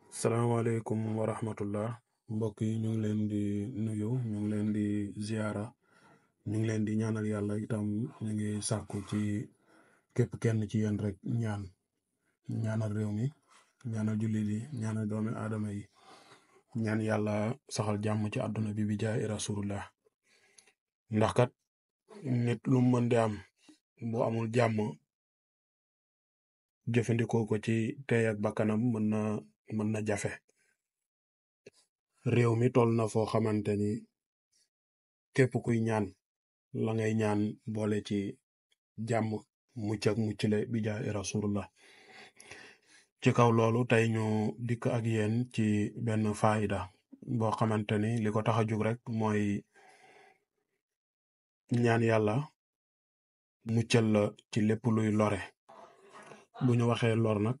salaamaaleykum wa rahmatullah mbokk yi ñu ngi leen di nuyu ñu ngi leen di ziara ñu ngi leen di ñaanal yàlla itam ñu ngi sàkku ci képp kenn ci yéen rek ñaanal réew mi ñaanal jullit yi ñaanal doomi aadama yi ñaan yàlla saxal jàmm ci àdduna bi jaay rasulullah ndax kat nit lu mën di am bu amul jàmm jëfandikoo ko ci tey ak bakkanam mën na jafe réew mi toll na foo xamante ni képp kuy ñaan la ngay ñaan boole ci jàmm mucc ak muccle bi jaay rasulullah ci kaw loolu tey ñu dikk ak yéen ci benn faayida boo xamante ni li ko tax a jóg rek mooy ñaan yàlla muccal la ci lépp luy lore bu ñu waxee lor nag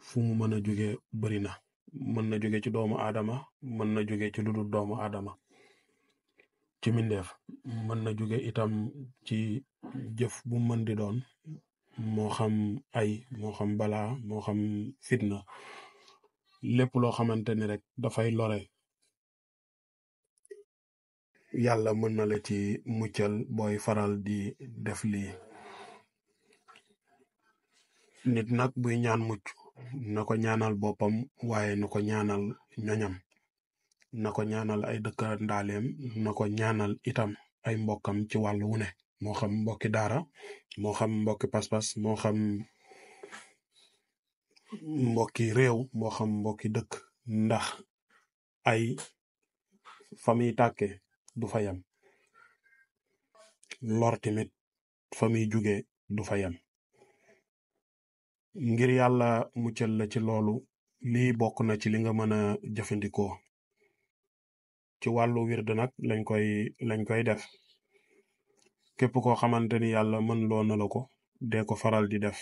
fu mu mën a jóge bari na mën na jóge ci doomu aadama mën na jóge ci ludul doomu aadama ci mindeef mën na jóge itam ci jëf bu mën di doon moo xam ay moo xam balaa moo xam fitna lépp loo xamante ni rek dafay lore yàlla mën na la ci muccal booy faral di def lii nit nag buy ñaan mucc na ko ñaanal boppam waaye na ko ñaanal ñoñam na ko ñaanal ay dëkkandaaleem na ko ñaanal itam ay mbokkam ci wàllu wu ne moo xam mbokki daara moo xam mbokki pas-pas moo xam mbokki réew moo xam mbokki dëkk ndax ay famille tàkke du fa yam lor tamit famille jóge du fa yam ngir yàlla muccal la ci loolu lii bokk na ci li nga mën a jëfandikoo ci wàllu wird nag lañ koy def képp koo xamante ni yàlla mën loo na la ko dee ko faral di def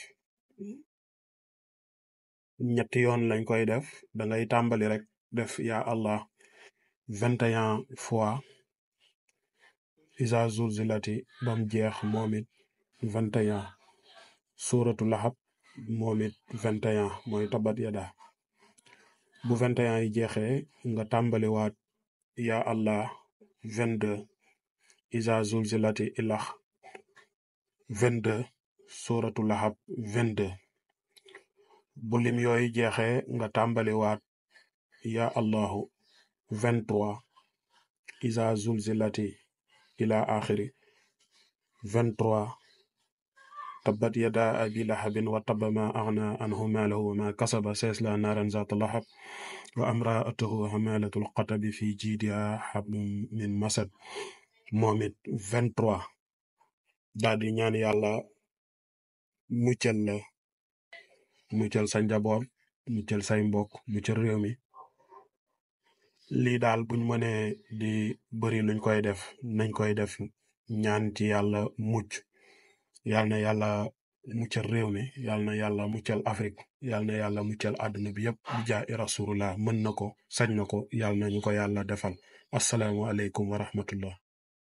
ñetti yoon lañ koy def da ngay tàmbali rek def yaa allah 21 fois isa zulzilati bam jeex moom it 21 suuratu lahab moom it 21 mooy tabat yada bu 21 yi jeexee nga tàmbali waat yaa allah 22 isa zulzilati ilax 22 suuratu lahab 22 bu lim yooyu jeexee nga tàmbali waat yaa allahu 23 isa zulzilati ila axiri 23 tabbat yada abi lahabin wa tabba ma agna anhu maalahu wa ma kasaba sayasla naaran zaata lahab wa amraatuhu hamalatul xatabi fi jiidiha hablum min masad moom it 23 daal di ñaan yàlla muccal sa njaboot muccal say mbokk muccal réew mi lii daal buñ mënee di bëri luñ koy def nañ koy def ñaan ci yàlla mucc yàlla na yàlla muccal réew mi yàlla na yàlla muccal Afrique yàlla na yàlla muccal àdduna bi yëpp di jaay rasulullah mën na ko sañ na ko yàlla na ñu ko yàlla defal asalaamualeykum wa rahmatullah